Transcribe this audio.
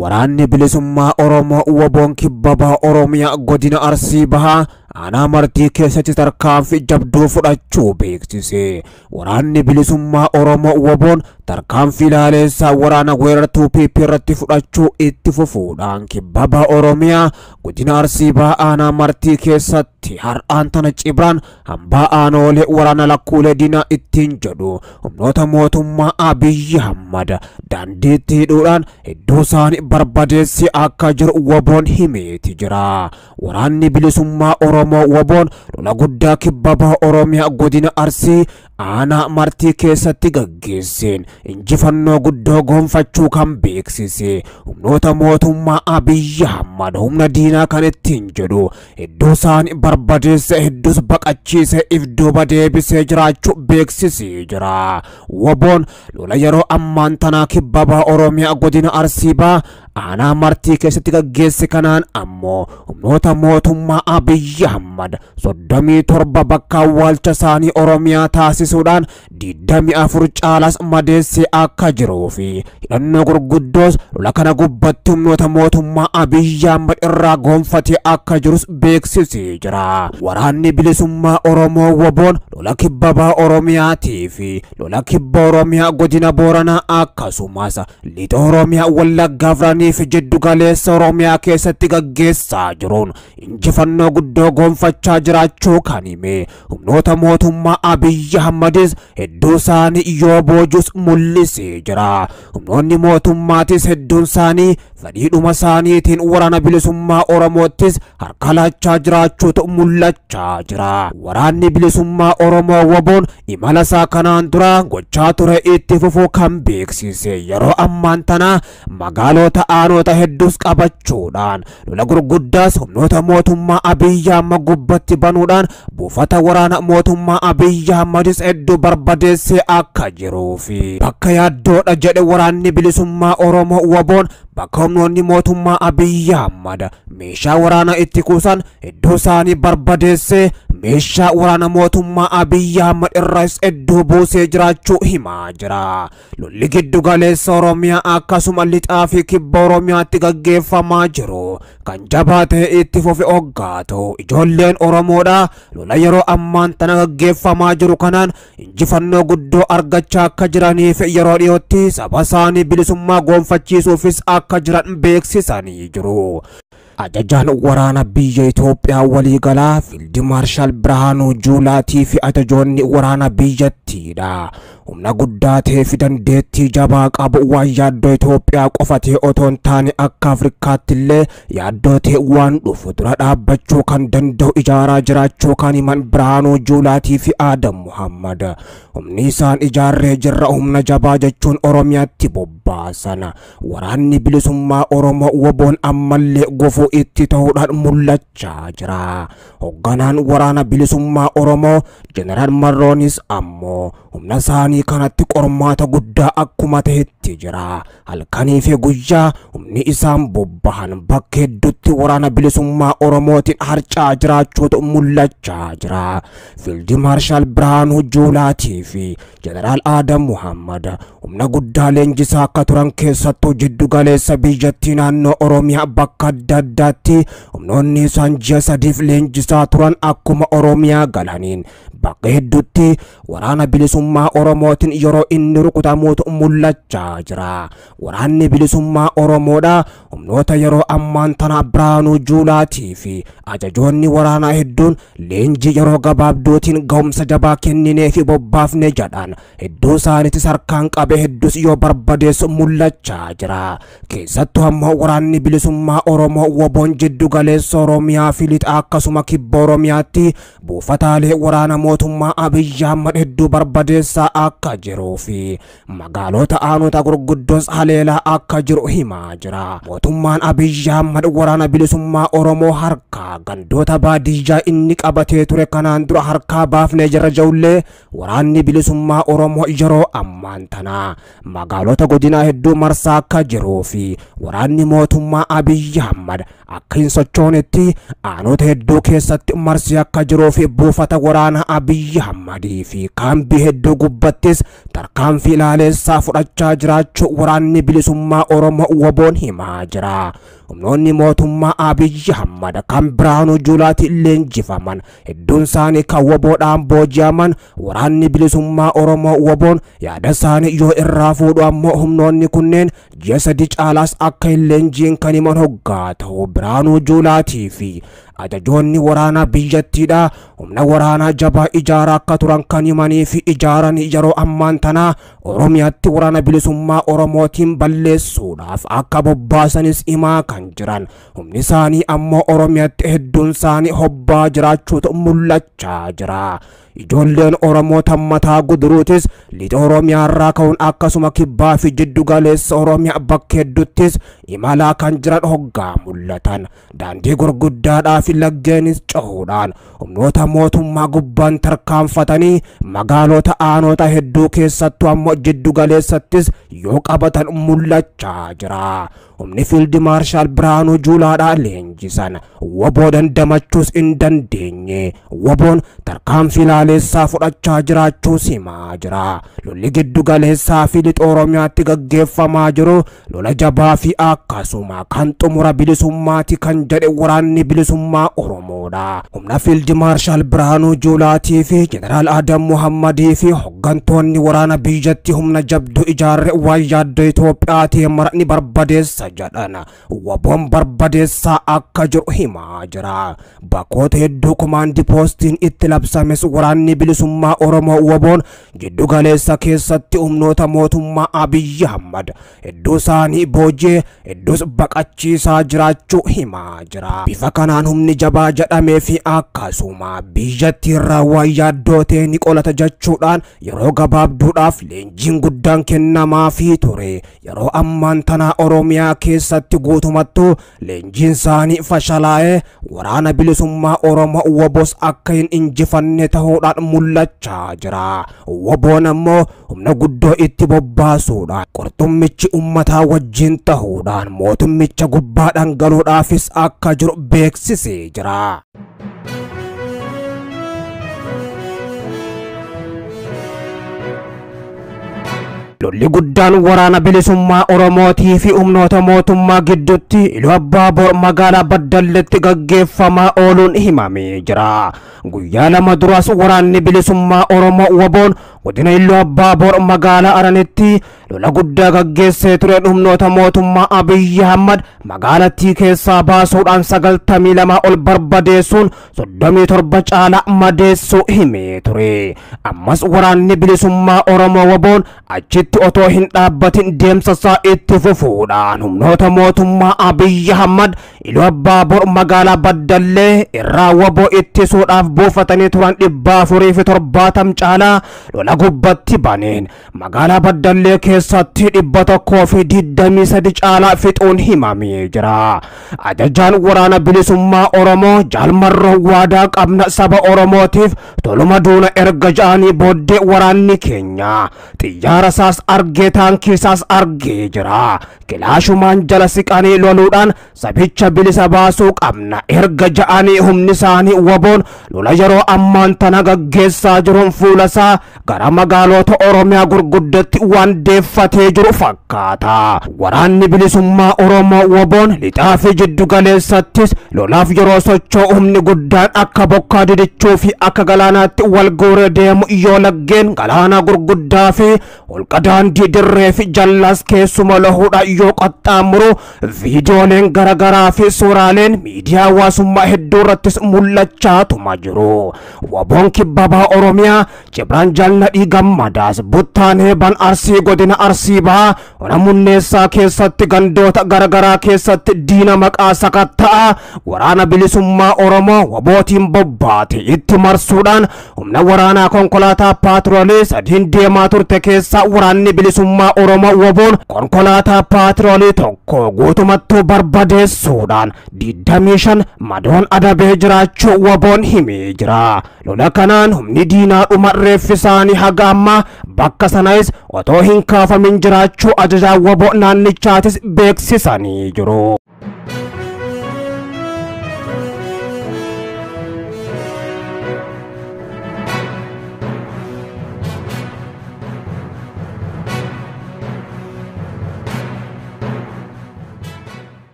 Waraanni bilisummaa Oromoo WBOn kibba baha Oromiyaa godina Arsii Bahaa aanaa Martii keessatti tarkaanfii jabduu fudhachuu beeksise. Waraanni bilisummaa Oromoo WBOn tarkaanfii laaleessaa waraana weerartuu PP irratti fudhachuu itti fufuudhaan kibba baha Oromiyaa godina Arsii Bahaa aanaa Martii keessatti har'aan tana cibraan hambaa aanoolee waraana lakkuulee diinaa ittiin jedhu humnoota mootummaa Abiyyi Ahmad daandiitti hidhuudhaan hedduu isaanii barbadeessee akka jiru WBOn himeeti jira. Waraanni bilisummaa Oromoo WBOn lola guddaa kibba baha Oromiyaa godina Arsii aanaa Martii keessatti gaggeesseen injifannoo guddoo gonfachuu kan beeksise humnoota mootummaa Abiyyi Ahmad humna diinaa kan ittiin jedhu hedduu isaanii barbadeesse hedduus baqachiise if duuba deebisee jiraachuu beeksisee jira. WBOn lola yeroo ammaan tanaa kibba baha Oromiyaa godina Arsii Bahaa aanaa Martii keessatti gaggeesse kanaan ammoo humnoota mootummaa Abiyyi Ahmad 37 bakka awwaalcha isaanii Oromiyaa taasisuudhaan 24 caalas madeessee akka jiruu fi hidhannoo gurguddoos lola kana gubbatti humnoota mootummaa Abiyyi Ahmad irraa gonfatee akka jirus beeksisee jira. Waraanni bilisummaa Oromoo WBOn lola kibba baha Oromiyaatii fi lola kibba Oromiyaa godina Booranaa akkasumas lixa Oromiyaa Wallaggaa Afranii fi jiddu galeessa Oromiyaa keessatti gaggeessaa jiruun injifannoo guddoo gonfachaa jiraachuu kan hime humnoota mootummaa Abiyyi Ahmadis hedduu isaanii yoo boojus mul'isee jira. Humnoonni mootummaatis hedduun isaanii fedhiidhuma isaaniitiin waraana bilisummaa Oromoottis harka laachaa jiraachuutu mul'achaa jira. Waraanni bilisummaa Oromoo WBOn imala isaa kanaan dura gochaa ture itti fufuu kan beeksise yeroo ammaan tana magaalota aanota hedduus qabachuudhaan lola gurguddaas humnoota mootummaa Abiyyi Ahmad gubbatti banuudhaan buufata waraana mootummaa Abiyyi Ahmadis hedduu barbadeessee akka jiruu fi bakka yaaddoodha jedhe waraanni bilisummaa Oromoo WBOn bakka humnoonni mootummaa Abiyyi Ahmad meeshaa waraanaa itti kuusan hedduu isaanii barbadeessee meeshaa waraana mootummaa Abiyyi Ahmad irraas hedduu buusee jiraachuu himaa jira. Lolli giddu galeessa Oromiyaa akkasuma lixaa fi kibba Oromiyaatti gaggeeffamaa jiru kan jabaa ta'e itti fufe hoggaatu ijoolleen Oromoodha lola yeroo ammaan tana gaggeeffamaa jiru kanaan injifannoo guddoo argachaa akka jiraniif yeroo dhiyootti saba isaanii bilisummaa gonfachiisuufis akka jiran beeksisanii jiru. Ajajaan waraana biyya Itoophiyaa waliigalaa Fiild Maarshaal Birhaanuu Juulaatii fi ajajoonni waraana biyyattiidha. Humna guddaa ta'ee fi dandeettii jabaa qabu waan yaaddoo Itoophiyaa qofatee otoo hin taane akka Afrikaatti illee yaaddoo ta'e waan dhufu dura dhaabbachuu kan danda'u ijaaraa jiraachuu kan himan Birhaanuu Juulaatii fi Aadam Muhammad. Humni isaan ijaarree jirra humna jabaa jechuun Oromiyaatti bobbaasan. Waraanni bilisummaa Oromoo WBOn ammallee gufuu itti ta'uudhaan mul'achaa jira. Hoogganaan waraana bilisummaa Oromoo Jeneraal Marroonis ammoo humna isaanii kanatti qormaata guddaa akkuma ta'etti jira. Halkanii fi guyyaa humni isaan bobbahan bakka hedduutti waraana bilisummaa Oromootiin harcaa jiraachuutu mul'achaa jira. Fiild Maarshaal Birhaanuu Juulaatii fi Jeneraal Aadam Muhammad humna guddaa leenjisaa akka turan keessattuu jiddu galeessa biyyattii naannoo Oromiyaa bakka adda addaatti humnoonni isaan ji'a 3 leenjisaa turan akkuma Oromiyaa galaniin bakka hedduutti waraana bilisummaa Oromootiin yeroo inni rukutamuutu mul'achaa jira. Waraanni bilisummaa Oromoodha humnoota yeroo ammaan tana Birhaanuu Juulaatii fi ajajoonni waraanaa hedduun leenjii yeroo gabaabduutiin ga'umsa jabaa kenninee fi bobbaafne jedhan hedduu isaaniitis harkaan qabe hedduus yoo barbadeessu mul'achaa jira. Keessattuu ammoo waraanni bilisummaa Oromoo WBOn jiddu galeessa Oromiyaa fi lixa akkasuma kibba Oromiyaatti buufataalee waraana mootummaa Abiyyi Ahmad hedduu barbadeessaa akka jiruu fi magaalota aanota gurguddoos haleelaa akka jiru himaa jira. Mootummaan Abiyyi Ahmad waraana bilisummaa Oromoo harkaa gandoota baadiyyaa inni qabatee ture kanaan dura harkaa baafnee jirra ja'ullee waraanni bilisummaa Oromoo yeroo ammaan tana magaalota godinaa hedduu marsaa akka jiruu fi waraanni mootummaa Abiyyi Ahmad akka hin sochoonetti aanota hedduu keessatti marsii akka jiruu fi buufata waraana Abiy Ahmadii fi kaambii hedduu gubbattis tarkaanfii ilaaleessaa fudhachaa jiraachuu waraanni bilisummaa Oromoo WBOn himaa jira. Humnoonni mootummaa Abiy Ahmad kan Biraanuu Juulaatiin leenjifaman hedduun isaanii kan WBOdhaan booji'aman waraanni bilisummaa Oromoo WBOn yaada isaanii yoo irraa fuudhu ammoo humnoonni kunneen ji'a 3 caalaas akka hin leenjiin kan himan hoggaa ta'u Biraanuu Juulaatii fi ajajoonni waraanaa biyyattiidha humna waraanaa jabaa ijaaraa akka turan kan himanii fi ijaaran yeroo ammaan tanaa Oromiyaatti waraana bilisummaa Oromootiin balleessuudhaaf akka bobbaasanis himaa kan jiran humni isaanii ammoo Oromiyaatti hedduun isaanii hobbaa jiraachuutu mul'achaa jira. Ijoolleen Oromoo tammataa guduruutis lixa Oromiyaa irraa ka'uun akkasuma kibbaa fi jiddu galeessa Oromiyaa bakka hedduuttis imalaa kan jiran hoggaa mul'atan. Daandii gurguddaadhaa fi laggeenis cehuudhaan humnoota mootummaa gubbaan tarkaanfatanii magaalota aanota hedduu keessattuu ammoo jiddu galeessattis yoo qabatan mul'achaa jira. Humni Fiild Maarshaal Biraanuu Juulaadhaa leenjisan WBO dandamachuus hin dandeenye. WBOn tarkaanfii ilaaleessaa fudhachaa jiraachuus himaa jira. Lolli giddu galeessaa fi lixa Oromiyaatti gaggeeffamaa jiru lola jabaa fi akkasuma kan xumura bilisummaati kan jedhe waraanni bilisummaa Oromoodha. Humna Fiild Maarshaal Biraanuu Juulaatii fi Jeneraal Adam Muhammadii fi hoggantoonni waraana biyyattii humna jabduu ijaarre waan yaaddoo Itoophiyaatii mara ni barbadeessa jedhan. WBOn barbadeessaa akka jiru himaa jira. Bakkoota hedduu komaandi poostiin itti labsames waraanni bilisummaa Oromoo WBOn jiddu galeessa keessatti humnoota mootummaa Abiy Ahmad hedduu isaanii booji'ee hedduus baqachiisaa jiraachuu himaa jira. Bifa kanaan humni jabaa jedhamee fi akkasuma biyyattii irraa waan yaaddoo ta'e ni qolata jechuudhaan yeroo gabaabduudhaaf leenjiin guddaan kennamaafii ture. Yeroo ammaan tanaa Oromiyaa keessatti guutumattuu leenjiin isaanii fashalaa'ee waraana bilisummaa Oromoo WBOs akka hin injifanne ta'uudhaan mul'achaa jira. WBOn ammoo humna guddoo itti bobbaasuudhaan qurxummichi uummataa wajjin ta'uudhaan mootummicha gubbaadhaan galuudhaafis akka jiru beeksisee jira. Lolli guddaan waraana bilisummaa Oromootii fi humnoota mootummaa gidduutti Iluu Abbaa Boor magaalaa Baddalleetti gaggeeffamaa ooluun himamee jira. Guyyaa 2 duras waraanni bilisummaa Oromoo WBOn godina Iluu Abbaa Boor magaalaa Aranitti lola guddaa gaggeessee ture humnoota mootummaa Abiy Ahmad magaalattii keessaa baasuudhaan 92 ol barbadeessuun 37 caalaa madeessuu himee ture. Ammas waraanni bilisummaa Oromoo WBOn achitti otoo hin dhaabbatin deemsa isaa itti fufuudhaan humnoota mootummaa Abiy Ahmad Iluu Abbaa Boor magaalaa Baddallee irraa WBO ittisuudhaaf buufatanii turan 470 caalaa lola gubbatti baneen magaalaa Baddallee keessatti 123 caalaa fixuun himamee jira. Ajajaan waraana bilisummaa Oromoo Jaal Marroo waadaa qabna saba Oromootiif toluma duuna erga ja'anii booddee waraanni keenya xiyyaara isaas argee taankii isaas argee jira. Kilaashumaan jala siqanii loluudhaan sabicha bilisa baasuu qabna erga ja'anii humni isaanii WBOn lola yeroo ammaan tana gaggeessaa jiruun fuula isaa gara magaalota Oromiyaa gurguddatti waan deeffatee jiru fakkaata. Waraanni bilisummaa Oromoo WBOn lixaa fi jiddu galeessattis lolaaf yeroo socho'u humni guddaan akka bokkaa didichuu fi akka galaanaatti wal guuree deemu yoo laggeen galaana gurguddaa fi holqa daandii dirree fi jallaas keessuma lohuudha yoo qaxxaamuru viidiyooleen garaagaraa fi suuraaleen miidiyaa hawaasummaa hedduu irrattis mul'achaatuma jiru. WBOn kibbabaa Oromiyaa Cibraan Jaalladhii Gammadaas Buttaan Heeban Arsii godina Arsii Bahaa ona Munneessaa keessatti gandoota garaagaraa keessatti diina maqaa sakatta'a waraana bilisummaa Oromoo WBOtiin bobbaate itti marsuudhaan humna waraanaa konkolaataa paatroolii 3 deemaa turte keessaa waraanni bilisummaa Oromoo WBOn konkolaataa paatroolii 1 guutumattuu barbadeessuudhaan 25 madoon adabee jiraachuu WBOn himee jira. Lola kanaan humni diinaa dhuma reeffi isaanii haga ammaa bakka sanas otoo hin kaafamin jiraachuu ajajaa WBO naannichaatis beeksisanii jiru.